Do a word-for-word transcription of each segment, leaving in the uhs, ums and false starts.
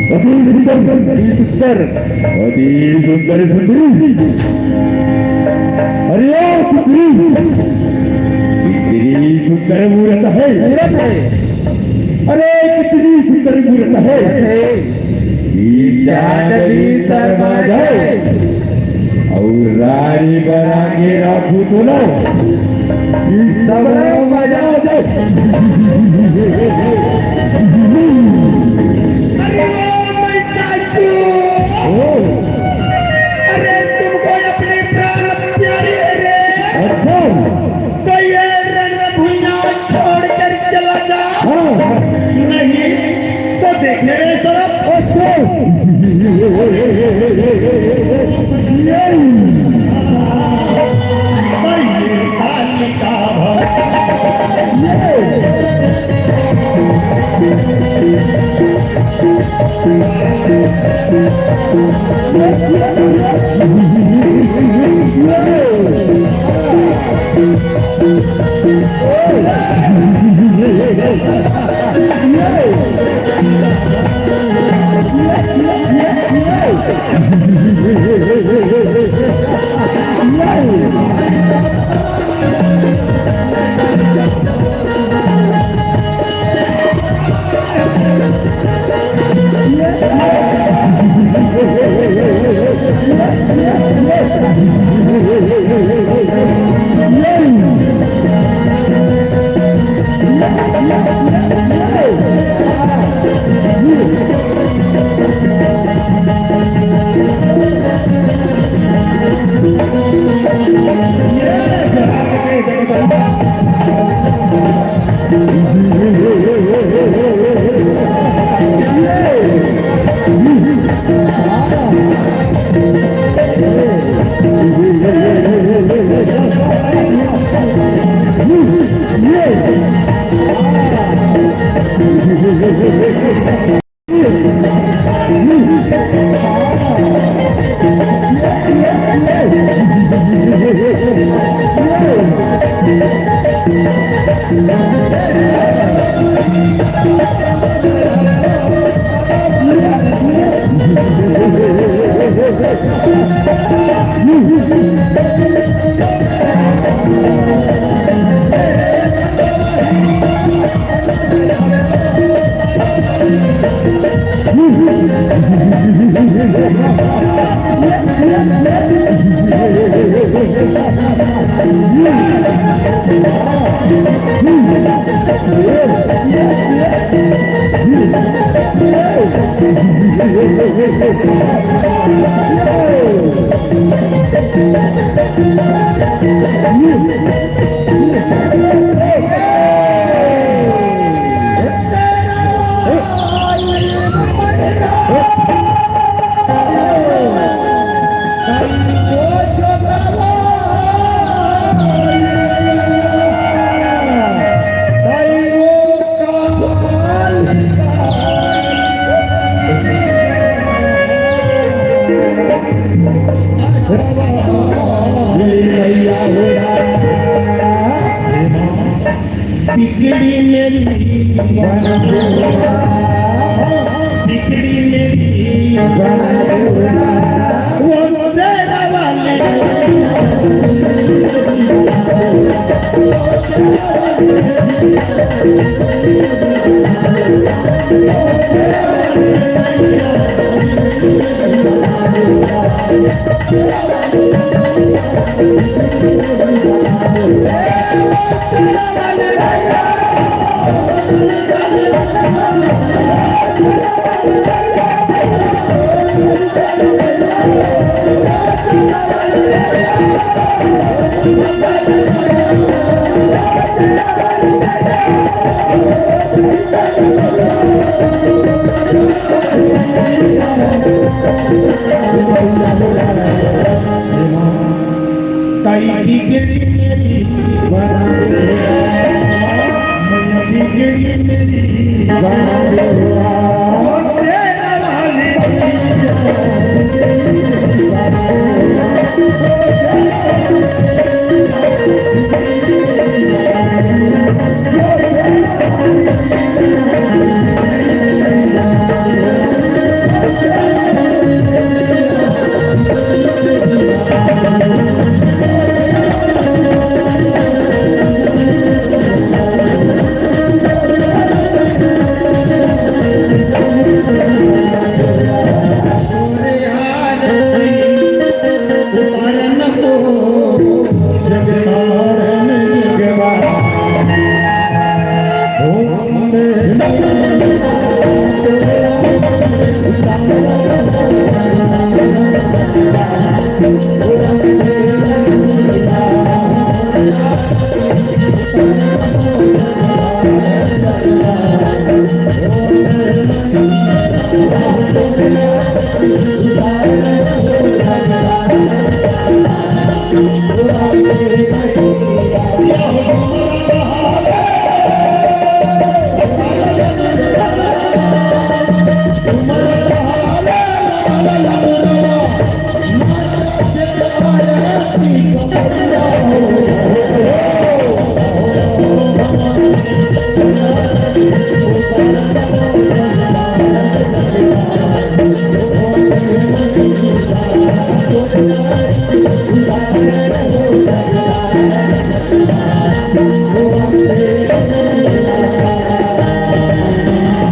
अति सुंदर, अति सुंदर, अति सुंदर सुंदरी। अरे ओ सुंदरी, कितनी सुंदर मूरत है। मूरत है। अरे कितनी सुंदर मूरत है। है। ये चांद भी शर्मा जाए। अउ रानी बना के राखू तोला, कि सबला मजा आ जाए। अरे ओ my God! ओ। अरे तुमको अपनी प्राण प्यारी है रे। अच्छा। तो ये रण भुइयां छोड़कर चला जा। हाँ। नहीं तो देख मेरे तरफ। अच्छा। ये। बिगड़ी मेरी, बिगड़ी मेरी, वो तेरा वाली। ताई बिगड़ी मेरी, बना दे। मैया बिगड़ी मेरी, बना दे।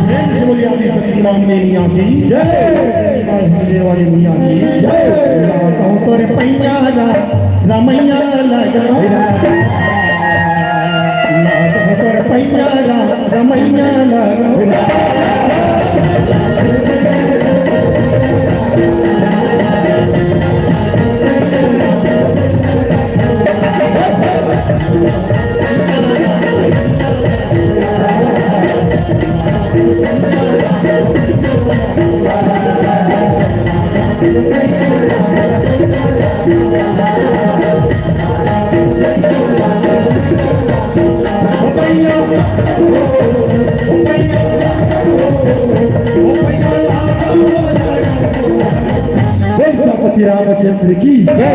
प्रेम से बोलिए आदि शक्ति राम ने मियाँ की जय। हरदे वाली मियाँ की जय। कहूँ तोरे पैया ला रमैया लगा, कहूँ तोरे पैया ला रमैया लगा। सीतापति रामचंद्र की जय।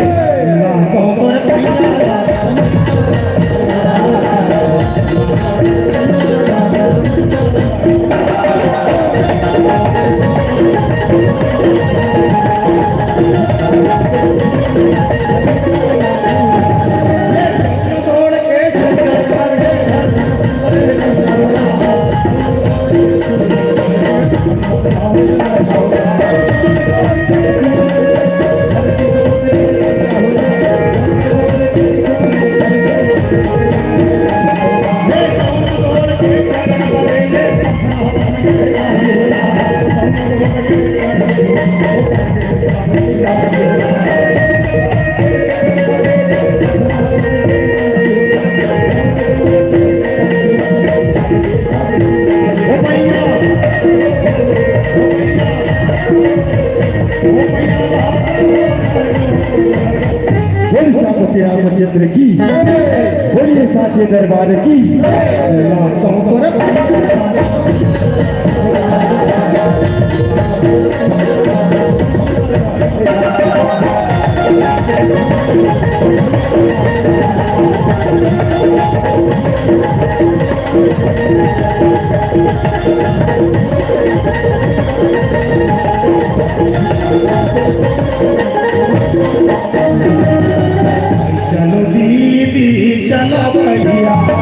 दरबार की। लाता हूँ पर चलो दीदी, चलो भैया।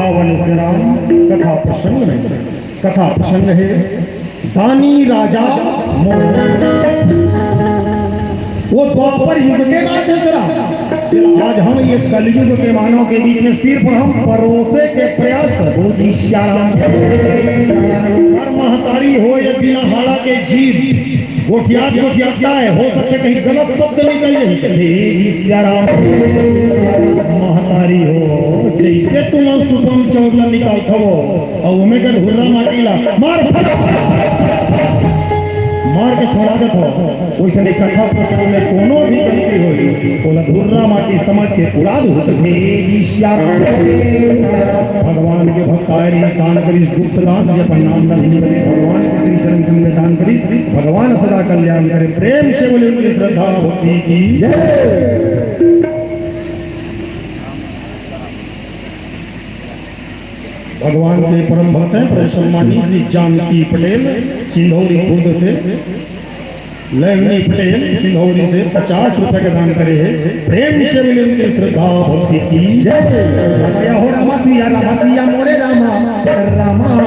आवन श्री राम कथा प्रसंग में, कथा प्रसंग हे दानी राजा मोर। वो द्वापर युग के बात हे तेरा। आज हम ये कलयुग के मानव के बीच में सिर्फ हम परोसे के प्रयास करबो। श्याम। हर महतारी हो ये बिना हाड़ा के जीव गोठियात गोठियात का हे, हो सकथे कहीं गलत शब्द निकल जाही। हे श्याम। महतारी हो, जैसे तुम सुपम चौदह निकालत हो, अउ ओमे के धुर्रा माटी ला मार, मार के छोड़ा देत हो। ओइसने कथा प्रसंग में कोनो भी गलती होई, ओला धुर्रा माटी समझ के उड़ा दो। हे ईश्वर। भगवान के भक्त आए रहिस, दान करिस, गुप्त दान, जे अपन नाम धन नहीं बने, भगवान के श्री चरण कमल में दान करिस, भगवान सदा कल्याण करे। प्रेम से बोले उनकी श्रद्धा भक्ति की जय। भगवान के परम भक्त हैं, बड़े सम्मानित श्री जानकी पटेल, सिंधौरी खुर्द से, लवनी पटेल, सिंधौरी से पचास रुपए का दान करे हैं। प्रेम से मिले उनकी श्रद्धा भक्ति की जय। या हो रामा सिया, रामा सिया, मोरे रामा, रामा।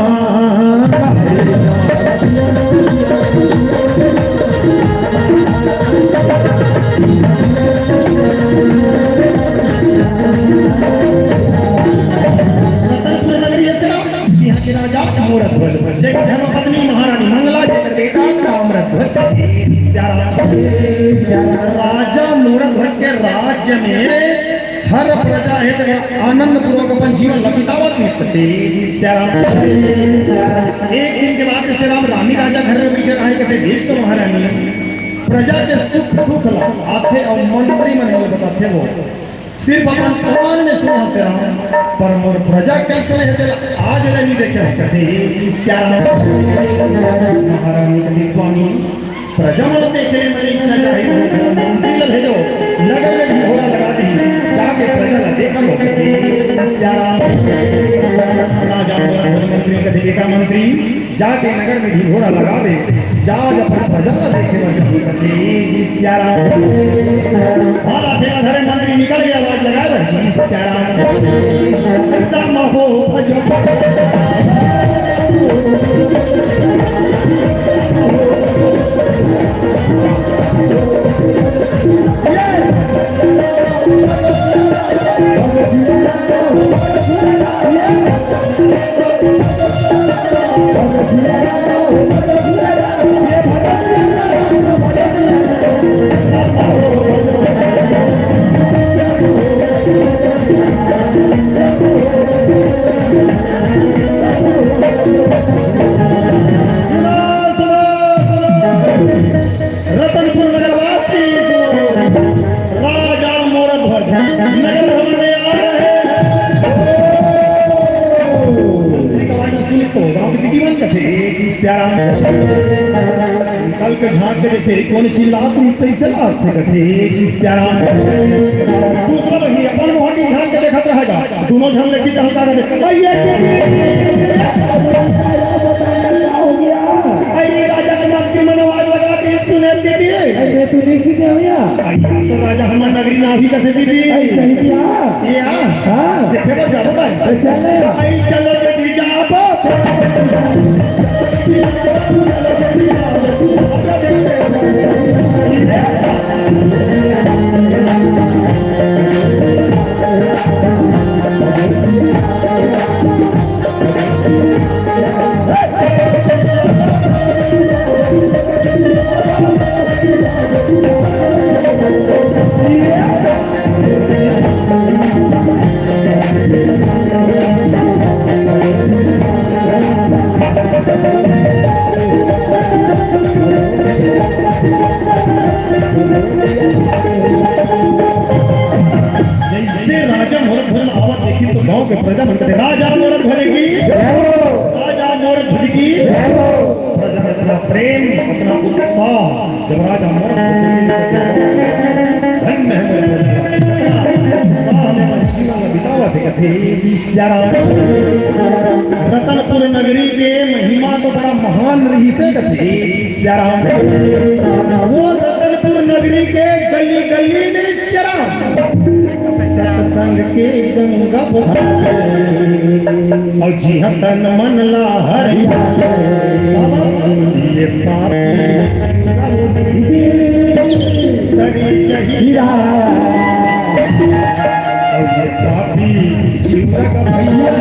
रतनपुर नगरी है तेरा, यहाँ के राजा मोर ध्वज, जेकर धर्म पत्नी महारानी मंगला, जेकर बेटा ताम्रध्वज। प्यारा राजा मोर ध्वज के राज्य में हर प्रजा हे तेरा आनंद पूर्वक अपन जीवन ला बितावत हे। प्यारा एक दिन के बाद श्री राम रामी राजा घर में बैठे रहे, कहते, देख तो महारानी, प्रजा के सुख दुख ला आथे अउ मंत्री मन ला बताथे वो। सिर्फ अपन कान में सुने हस राम, पर मोर प्रजा कइसे हे तेला आज ले नइ देखे हस। कथे, "हे श्याम।" महारानी कथे, "स्वामी, प्रजा मन देखे ले मने इच्छा जाहिर हो, मंत्री ल भेजो, नगर में ढिढोरा लगा दे, जाके प्रजा ल देखा लो। राजा मंत्री कथे, बेटा मंत्री, जाके नगर में ढिढोरा लगा दे, जा आज अपन प्रजा ल देखे बर जाहूं कथे। सियाराम। भाला फेरा धरे मंत्री निकल गया, आवाज लगा रहे। सियाराम। एकदम हो भजो। रतनपुर नगरवासी राजा मोर ध्वज नगर भ्रमण में आ रहे हैं। मंत्री का आवाज सुन तो गांव के दीदी मन कथे, "प्यारा।" निकल के झांक के देखे, कौन चिल्लात रहिस, कइसे लागथे कथे, "प्यारा।" दूसरा वही अपन मोहन झांक के देखत रहेगा, दोनों झन लेके टहलता रहे। अरे, ये क्या हो गया? अरे, राजा के नाम की मन आवाज लगा के सुने दीदी। अरे, तू नहीं सीखे भैया? अरे, तो राजा हमार नगरी ना भी कथे दीदी। अरे, सही क्या? ये आ? हाँ। देखे बर जाबो भाई। अरे, चल ले। अरे, चलो दीदी, जाबो। जैसे राजा मोर ध्वज आवत देखी तो गांव के प्रजा मन कथे, "राजा मोर ध्वज की, राजा मोर ध्वज की।" प्रजा मन इतना प्रेम, इतना उत्साह, जब राजा मोर ध्वज की, धन्य है मोर ध्वज। उत्साह में मन जीवन में बितावत हे कथे, सियाराम। रतनपुर नगरी के महिमा तो बड़ा महान रहिसे कथे, सियाराम। वो रतनपुर नगरी के गली गली में सियाराम। सत्संग के गंगा बहाए, अउ जिहा तन मन ला हरिया, ये पापी तरी यही राह। अउ ये पापी जीव का भैया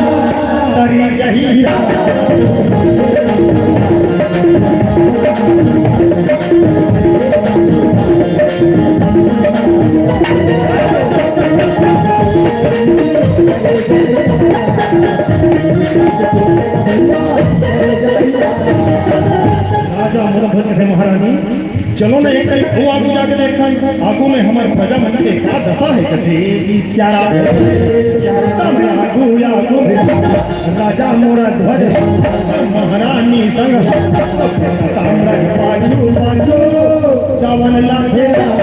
तरी यही राह। राजा मोर ध्वज कथे, महारानी, चलो न एक कई आगू जाके देखन, आगू में हमर प्रजा मन के का दशा हे कथे, सियाराम। तब आगू, आगू राजा मोर ध्वज, महारानी संग, ताम्र पाछू, पाछू, चावन लागे।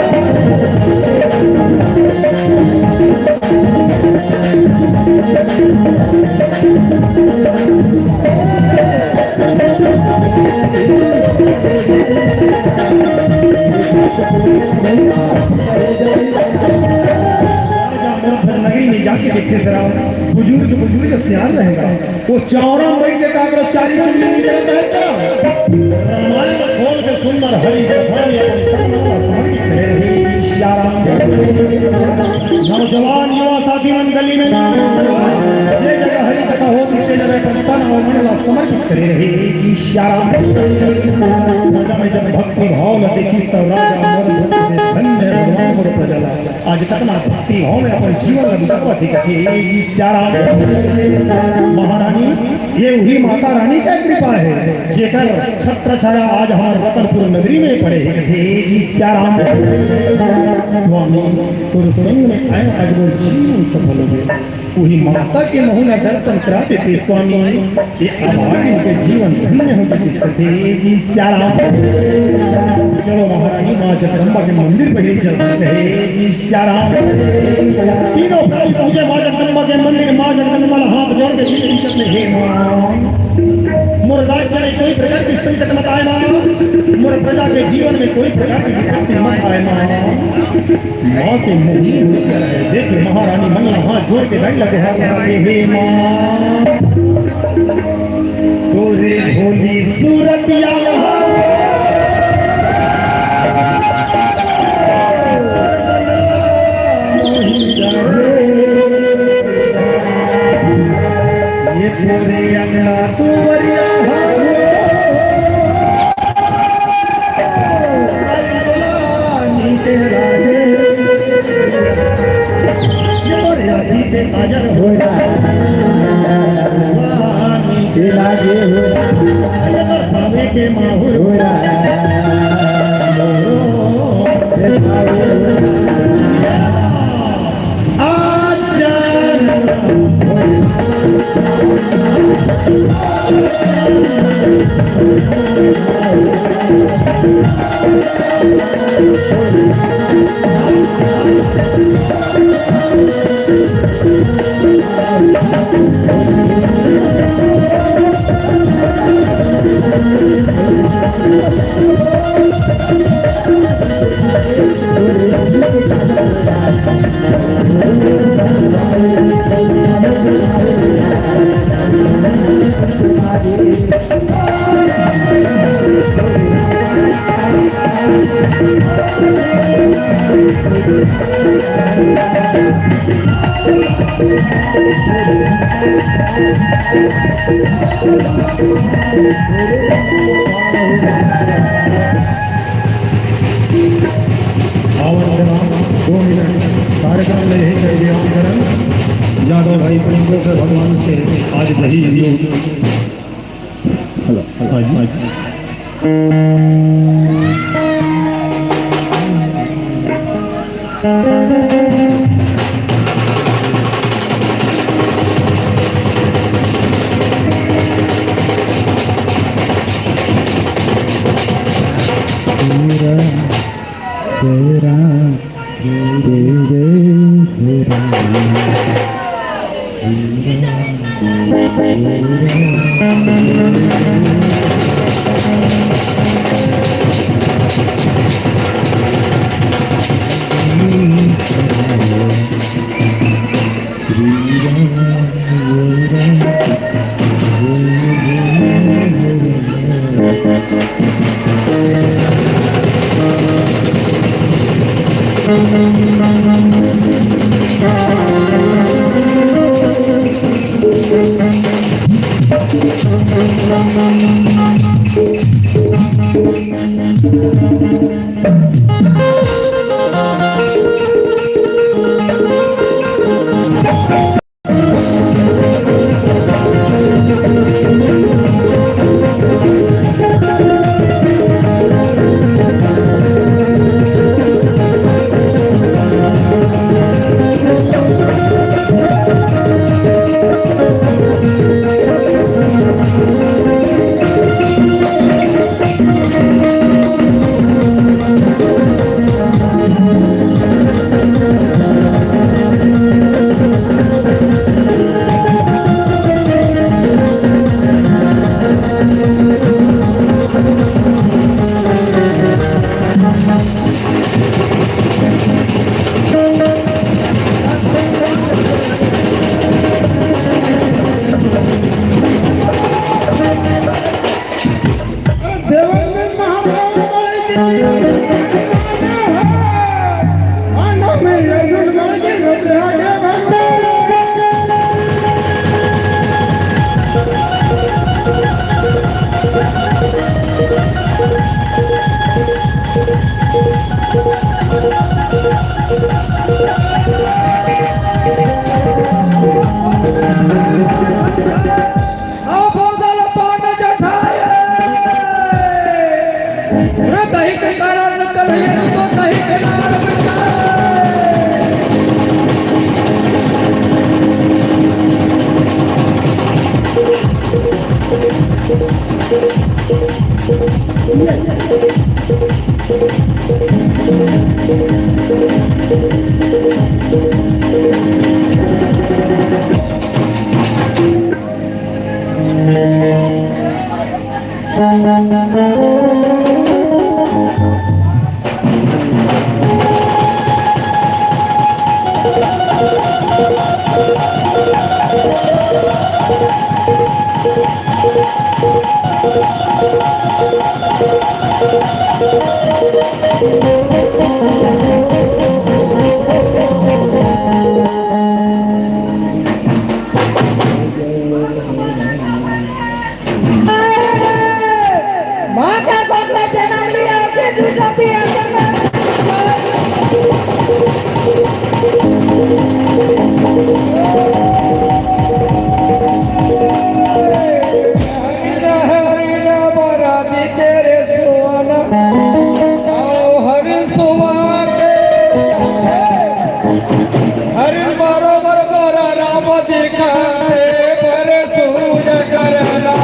राजा मोर ध्वज नगरी में जाके देखे जरा, बुजुर्ग, बुजुर्ग सियान रहेगा। वो चावरा बैठ के का करो, चारी चुगली नहीं करता है क्या? रामायण खोल के सुंदर हरि कथा में अपन तन मन समर्पित करे रहे। सियाराम। नौजवान युवा साथी मन गली में, जे जगह हरि कथा होत हे, ते जगह अपन तन अउ मन ला समर्पित करे रहे। सियाराम। राजा में जब भक्ति भाव ला देखी, तब राजा मोर धन्य भगवान मोर प्रजा ला। आज कतना भक्ति भाव में अपन जीवन ला बितावत हे कथे, सियाराम। महारानी, ये उही माता रानी का कृपा हे, जेकर छत्र छाया आज हमर रतनपुर नगरी में पड़े हे कथे, सियाराम। स्वामी, तोर संग में आए, आज मोर जीवन सफल हो गया। उही माता के महू ला दर्शन करा देते स्वामी, ये अभागिन के जीवन धन्य हो जातिस कथे। जी सियाराम। चलो महारानी माँ जगदम्बा के मंदिर पहिले चलत हे। जी सियाराम। तीनों प्राणी पहुँचे माँ जगदम्बा के मंदिर। माँ जगदम्बा ला हाथ जोड़ के विनती करथे, हे माँ, मोर राज्य में कोई प्रकार के संकट मत आए माँ, मोर प्रजा के जीवन में कोई प्रकार की विपत्ति मत आए माँ। माँ के मोहिनी होके देखे महारानी मन ला हाथ जोड़ के दाई ला गुहार लगा के, हे माँ, तोरे भोली सूरतिया ये तोरे अंगना तुवरिया नीचे लागे। ये मोरे आँखी के काजर हो रहा। नीचे लागे हो रहा। ये तो भावे के माहौल हो रहा। आवन जनाब, दो मिनट कार्यक्रम में यही कर विराम करन। यादव भाई प्रेम से भगवान से आज दही हेलो, आज, आज। तेरा, तेरा, तेरे, तेरा। माता बाप ने जन्म लिया, फिर दूसरा भी ऐसा हरि ना, हरि ना, बराती तेरे सुहाना। आओ हरि सुहाना। हरि बरोबर बरा राम दिखा दे, बरे सूरज करना।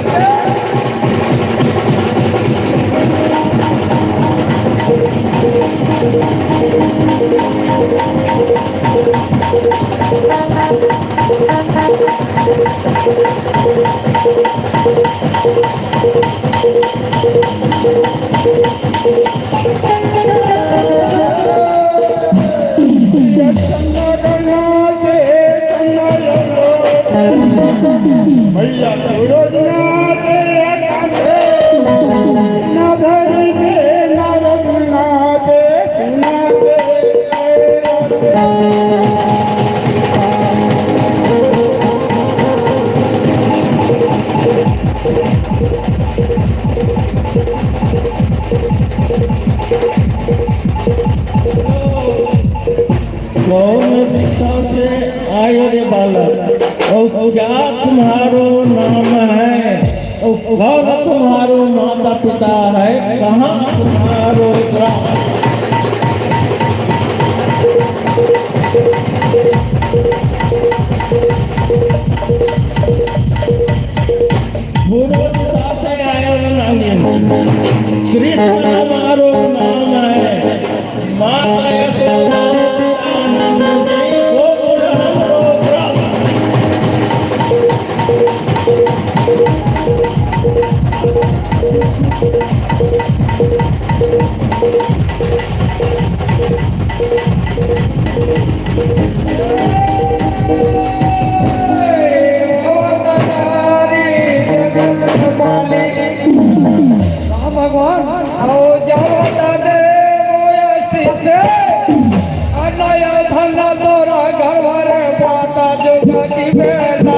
कौन दिशा से आए रे बालक, और क्या तुम्हारो नाम है, और कौन तुम्हारो माता पिता है, कहाँ तुम्हारो ग्राम? पूर्व दिशा से आए रे नानी, कृष्ण हमारो नाम है। माता यशोदा आनंद जी गोकुल हमरो ब्रज। राम भगवान, आओ जाओ दादे मोया शिष्य, अनया धन तोरा घर भर पाता जुगति बेला।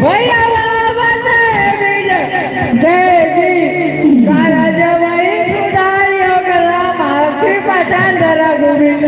भैया बाबा जय विजय, जय जी। काला जवाई सुधारी हो गला, माफी पठान धरा गोविंद।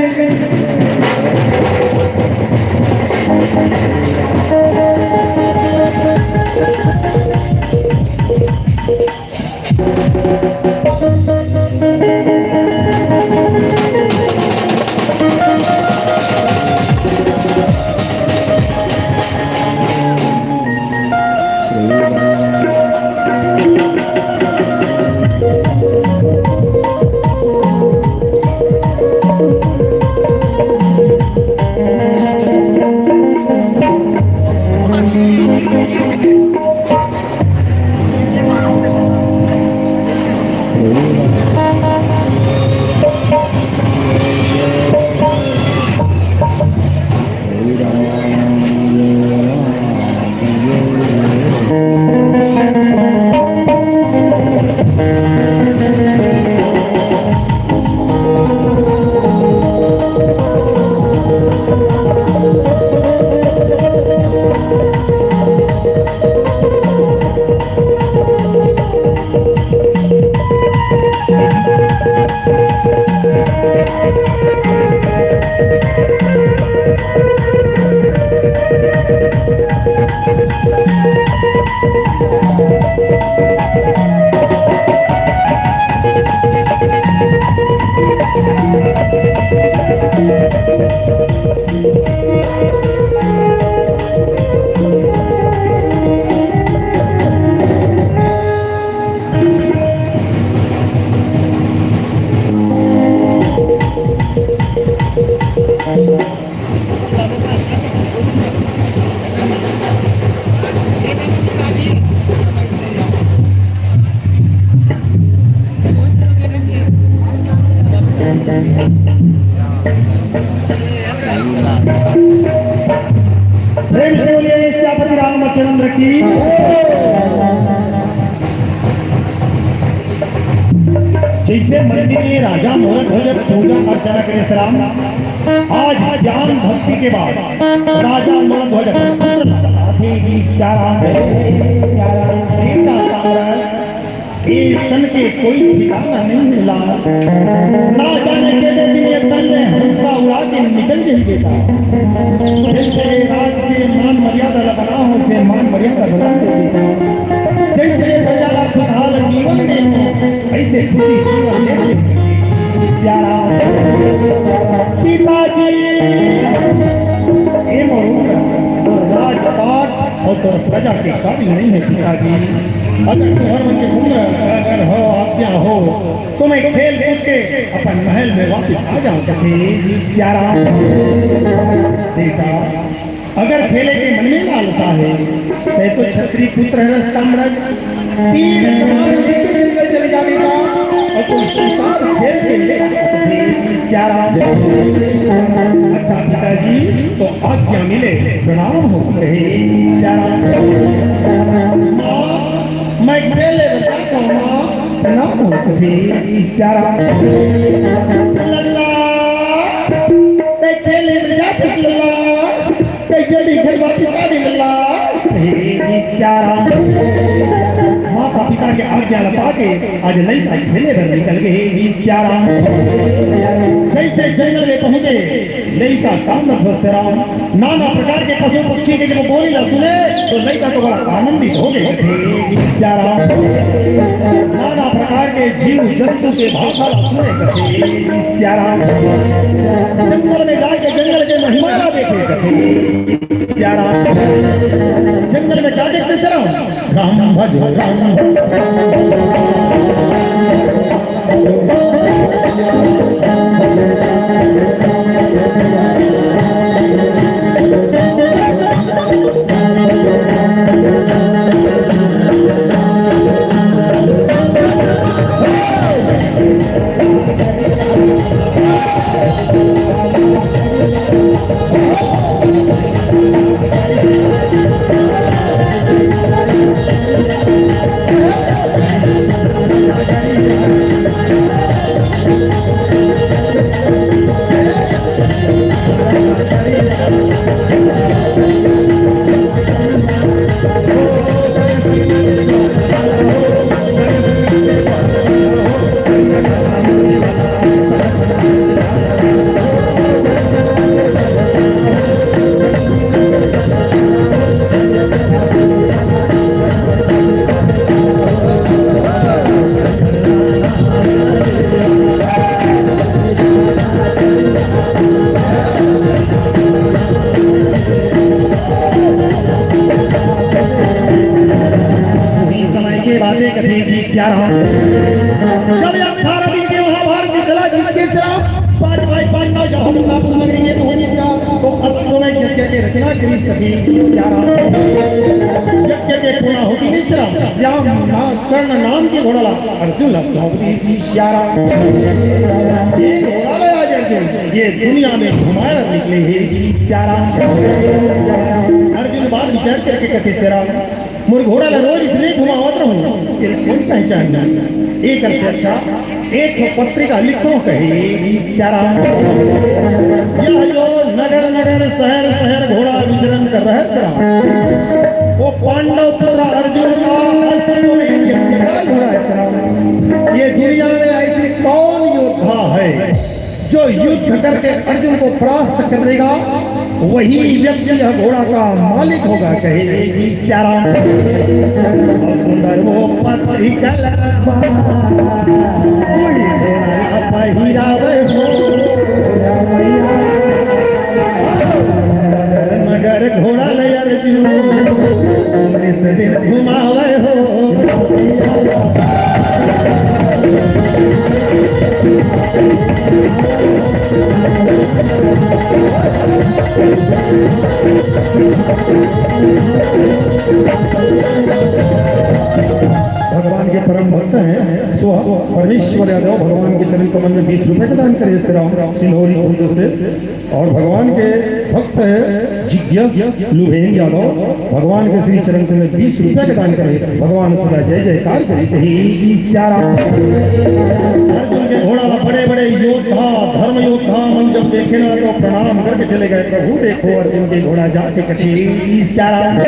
इसे मंदिर में राजा मूलध्वज पूजा अर्चना करे श्री राम। आज ज्ञान भक्ति के बाद राजा मूलध्वज पुत्र लाथे जी। क्या राम है, क्या राम है, क्या राम है। ये तन के कोई ठिकाना नहीं मिला। ना जाने के दिन ये तन में हंसा उड़ा के निकल गई बेटा। जैसे राज के मान मर्यादा लगाना हो, से मान मर्यादा बना दे बेटा। जैसे प्रजा का खुशहाल जीवन दे हो, ऐसे खुशी जीवन दे दे। प्यारा पिताजी, ये मरुआ राजपाट और तोर प्रजा के काबिल नहीं है पिताजी। अगर तुम्हार मन के उम्र अगर हो, आज्ञा हो, तो मैं खेल कूद के अपन महल में वापस आ जाऊं कथे। प्यारा बेटा, अगर खेले के मन में लालसा है, तो तो छत्री पुत्र है, ताम्रज। तीर कमान लेके जंगल चले जावे का, और कोई शिकार खेल के ले आवे। प्यारा। अच्छा पिताजी, तो आज्ञा मिले, प्रणाम हो रहे। प्यारा। माँ, मैं खेले बजा तो माँ, प्रणाम हो रहे। प्यारा। लल्ला, मैं खेले बजा तो लल्ला। कैसे भी घर वापस आ गई लल्ला। हे प्यारा। माता पिता के आज्ञा ला पाके आज लइका खेले बर निकल गए। हे प्यारा। जैसे जंगल में पहुंचे, लइका सामने घुस राम। नाना प्रकार के पशु पक्षी के जब बोली ला सुने, तो लइका तो बड़ा आनंदित हो गए। हे प्यारा। नाना प्रकार के जीव जंतु के भाषा ला सुने। हे प्यारा। जंगल में जाके जंगल के महिमा ला देखे। प्यारा। जंगल में क्या देखते थे राम? राम भज राम। समय के बातें कभी भी क्या रहा। जब ये अठारह दिन के महाभारत में चला, जिसके साथ पांच भाई पांडव जब हम नापुर नगरी में पहुंचे था, तो अश्वमेध यज्ञ के रचना करी सभी क्या रहा। यज्ञ के पूरा होती नहीं सिर्फ श्याम ना कर्ण नाम के घोड़ा ला अर्जुन ला सौंप दी थी प्यारा। ये घोड़ा ले आज अर्जुन, ये दुनिया में घुमाया निकले हे प्यारा। अर्जुन बात विचार करके कथे तेरा, मोर घोड़ा ला रोज इतने घुमावत रहूं, तेरे कोई पहचान नहीं। एक अर्थ अच्छा, एक ठो पत्रिका लिखो कहे प्यारा। यह जो नगर नगर शहर शहर घोड़ा विचरण कर रहे तेरा, वो पांडव पुत्र अर्जुन का अश्वमेध यज्ञ का घोड़ा है तेरा। ये दुनिया में ऐसी कौन योद्धा है जो युद्ध करके अर्जुन को परास्त कर देगा, वही व्यक्ति यह घोड़ा का मालिक होगा। कहे प्यारा। और सुंदर वो पत्रिका लगा, कोई घोड़ा पहिरावे हो। मगर घोड़ा ले अर्जुन, उन्नीस दिन घुमावे हो। भगवान के परम भक्त हैं, स्व परमेश्वर यादव भगवान के चरण कमल में बीस रुपए का दान करे, श्री राम सिंधौली खुर्द से। और भगवान के भक्त है जिज्ञास लुभेन यादव, भगवान के श्री चरण कमल में बीस रुपए का दान करे। भगवान सदा जय जयकार करे, कही श्री राम। अर्जुन के घोड़ा ला बड़े बड़े योद्धा, धर्म योद्धा मन जब देखे ना तो प्रणाम करके चले गए, प्रभु देखो अर्जुन के घोड़ा जाके कटे। श्री राम।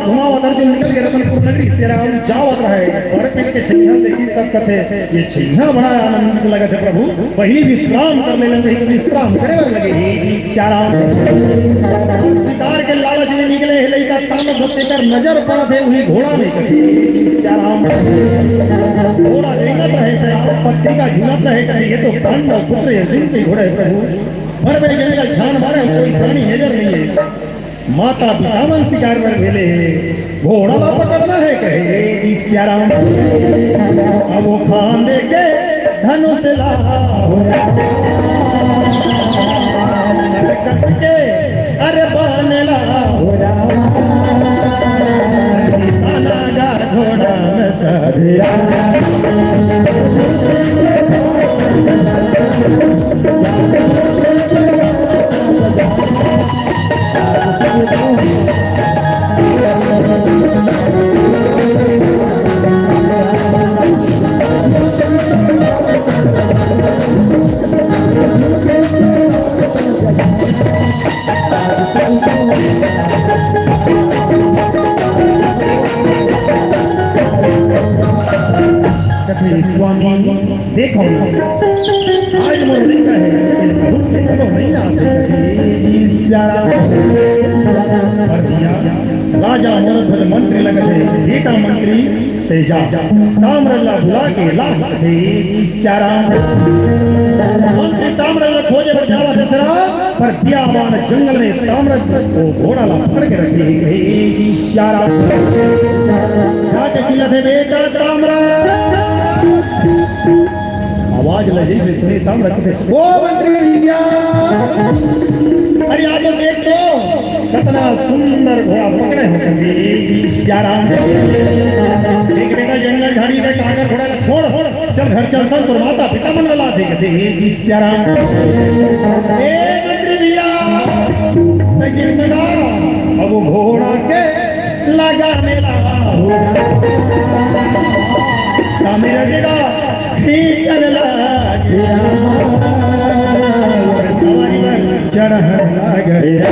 घुमावत घुमावत अर्जुन निकल गए रतनपुर नगरी। श्री राम जावत रहे, बड़ पीर के छइहा देखी तब कथे, ये छइहा बड़ा आनंदित लगत है प्रभु, वही विश्राम कर लेना चाहिए, विश्राम करे बर लगे ही। श्री राम। शिकार के लालच में निकले हे लइका, तांडव भक्त कर नजर पड़त है वही घोड़ा में कभी। श्री राम। घोड़ा रेंगत रहे, पत्ती का झूलत रहे, कहे, ये तो पांडव पुत्र अर्जुन के घोड़े प्रभु। भर में जंगल छान मारे, कोई प्राणी नजर नहीं है। माता पिता मन शिकार बर भेले हे, घोड़ा ला पकड़ना है कहे श्री राम। अब वो खांदे के धनुष ला हो राम, कस के अरे बाण ला हो राम, निशाना गा घोड़ा में साधे राम। कथे, स्वामी, देखो ना, आज मोर लइका हे, लेकिन बहुत से कबो नहीं आ सके। श्री राम। अरे भैया, राजा मनोरथ मंत्री लगत हे, बेटा मंत्री तेजा, ताम्रध्वज ला बुला के ला सकथे। श्री राम। मंत्री ताम्रध्वज ला खोजे बर जावत हे श्री राम, पर बियाबान जंगल में ताम्रध्वज वो घोड़ा ला पकड़ के रखे हे। श्री राम। जाके चिल्लाथे, बेटा ताम्रध्वज। आवाज लगे में सुने ताम्रध्वज कथे, ओ मंत्री भैया, अरे आ तो देख तो, कितना सुंदर घोड़ा पकड़े हो कभी। श्री राम। देख बेटा, जंगल झाड़ी में कांगर घोड़ा ला छोड़, चल घर चलथन, तोर माता पिता मन ला लाथे कथे। श्री राम। ए मंत्री भैया, त गिर लगा, अब वो घोड़ा के लगा मेला। ताम्रध्वज का ठीक कर लगा। सवारी में चढ़न लागे।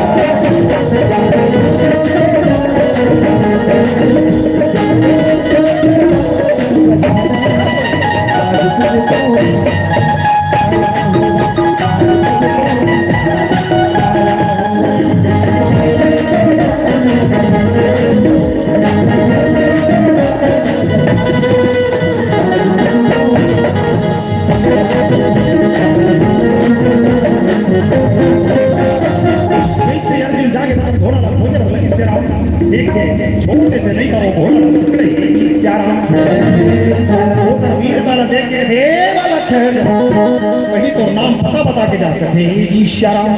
जैसे अर्जुन जाके घोड़ा ला खोजे बर लगिस श्री राम, देखे, छोटे से नहीं था वो घोड़ा ला पकड़े श्री राम। ओकर वीरता ला देख के, हे बालक, वही तो नाम पता बता के जा सकथे श्री राम।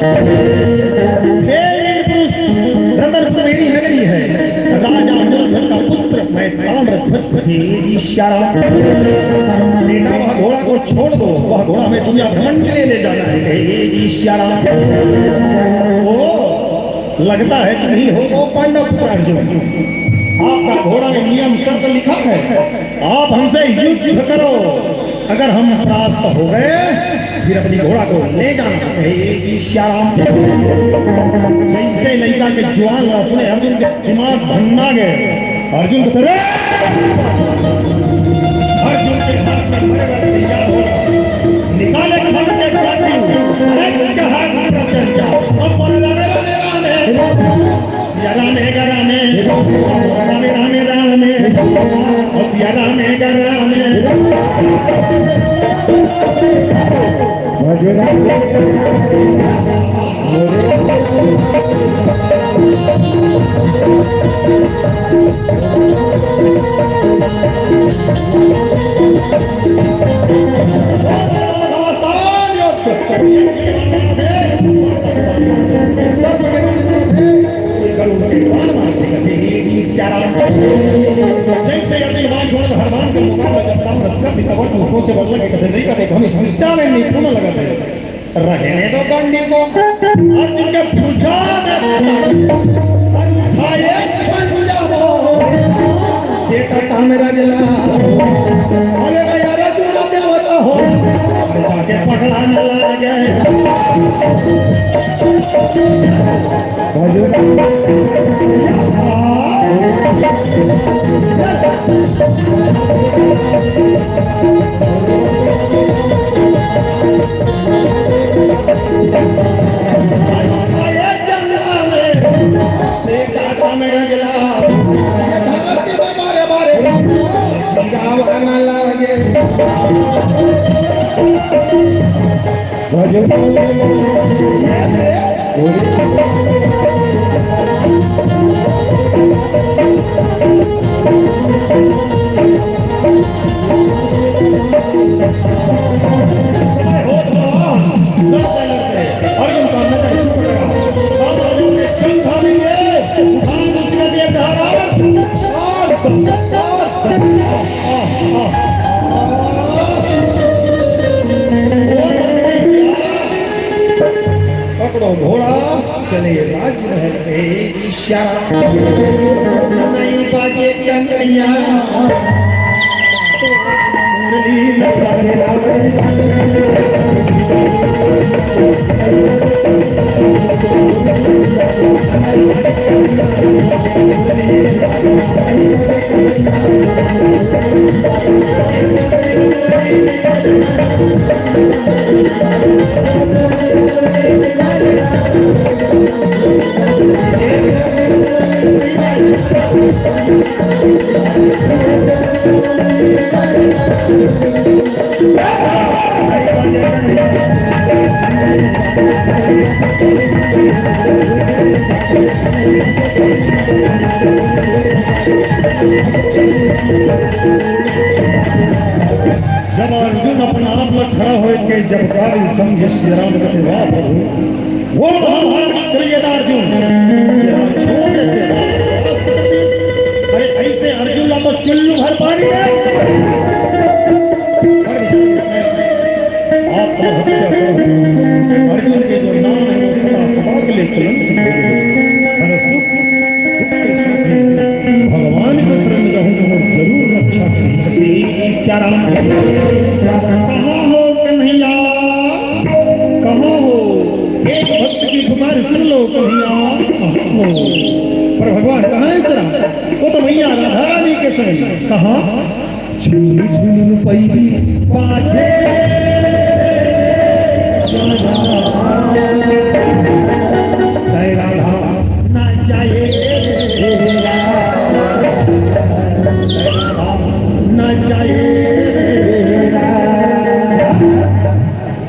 हे वीर पुरुष, रतनपुर मेरी नगरी है, राजा मनोरथ का पुत्र मैं ताम्रध्वज। हे श्री राम, बेटा, वह घोड़ा को छोड़ दो, वह घोड़ा मैं दुनिया भ्रमण के लिए ले जाना है। हे श्री राम, ओ, लगता है तुम ही हो वो पांडव पुत्र अर्जुन। आपका घोड़ा में नियम शर्त लिखा है, आप हमसे युद्ध करो, अगर हम परास्त हो गए, फिर अपनी घोड़ा को ले जाना। हे श्री राम। जैसे लइका के जुबान ला सुने, अर्जुन के दिमाग भन्ना गए। अर्जुन को, "रे!" अर्जुन के हाथ में बड़े बड़े तैयार हो, निकाले खड्ग के जाति, अरे चढ़ा खड्ग चर्चा। अब बोले, "रामे, रामे, रामे।" या रामे गा रामे, रामे, रामे, रामे, ओ या रामे गा रामे। जइसे यदि हनुमान छोड़ हनुमान के मुकाबले जब काम रखकर भी तब तू सोचे बदले के कथे नहीं कथे, हमें समझा में नहीं पूर्ण लगा दे। रहने दो डंडी को, अर्जुन के भुजा में और उठाए पंजा हो। बेटा काम रजला, अरे यार, तू ना देवता हो, बेटा के पकड़ा न लागे। पकड़ो घोड़ा, चले राज महल में। श्याम नहीं बाजे कन्हैया। जब अर्जुन अपन आप ला खड़ा होए के जब काबिल समझे, श्री राम कथे, "वाह प्रभु, वो महाभारत करिए अर्जुन।" अरे, ऐसे अर्जुन ला तो चुल्लू भर पानी है। आत्महत्या करो। अर्जुन के जो नाम है, वो सदा सदा के लिए कलंक हो गए। अरे सुख, दुख के साथ ही भगवान के शरण जाऊं तो जरूर रक्षा करी। क्या राम? कहाँ हो कन्हैया? कहाँ हो? एक भक्त की पुकार सुन लो कन्हैया। कहाँ हो? पर भगवान कहाँ है तेरा? वो तो मैया राधा रानी के संग। कहाँ? झुलुम झुलुम पैरी बाजे। जय राधा ना जाए, ना जाए।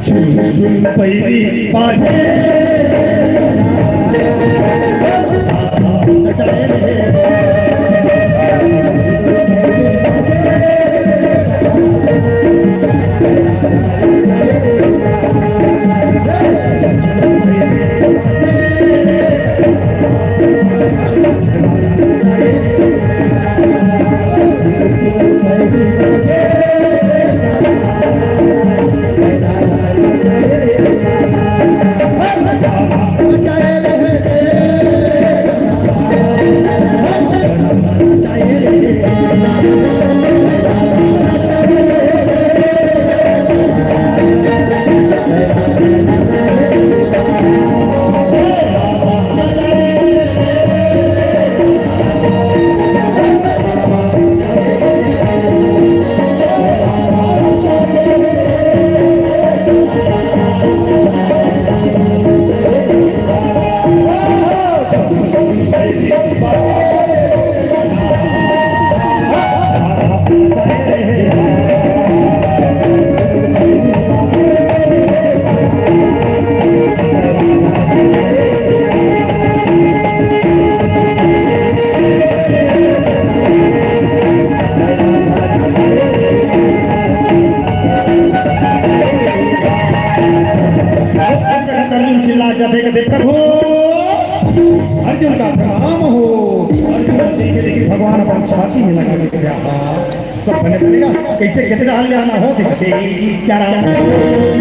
झुलुम झुलुम पैरी बाजे। हाथी में लगा के क्या? सब बने पड़ेगा। कैसे कितना हल जाना हो, देखते ही क्या रहा?